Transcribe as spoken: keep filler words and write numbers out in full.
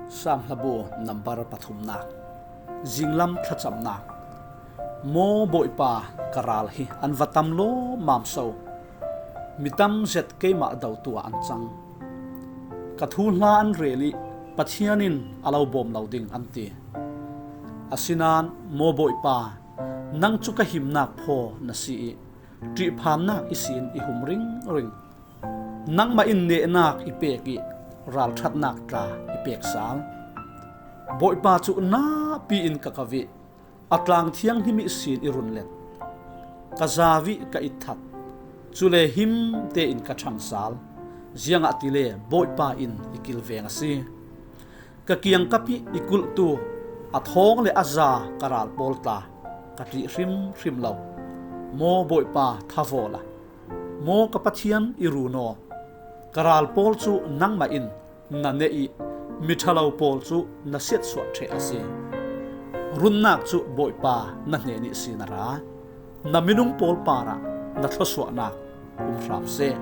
Sam hlabu nambar pathumnak. Zinglam thlacamnak. Maw Bawipa, ka ral hi an va tam lawmmam so. Mi tam zet keimah dotu ah an cang. Ka thuhla an rel ih Pathian in a lo bawm lo ding an ti. Asinain maw Bawipa, nang cu ka himnak phaw na si ih ṭihphannak ihsin i hum ringring. Nangmah in nehnak i pek ih ralṭhatnak tla i pek sal. Bawipa cu napi in ka kavih, a tlang thianghlim ihsin i run let. Ka zau ih ka itthat, cule him tein ka ṭhang sal, ziangahtile Bawipa in i kilveng a si. Ka kiangkap ih i kulhtu a thawng le a za ka ral pawl tla ka ṭih hrimhrim lo. Maw Bawipa, thavaw la. Maw ka Pathian, i run aw. Ka ral pawl cu nangmah in na neh ih miṭhalo pawl cu na siatsuah ṭheh a si. Runnak cu Bawipa na hnen ihsin a ra. Na minung pawl parah na thluasuahnak um hram seh.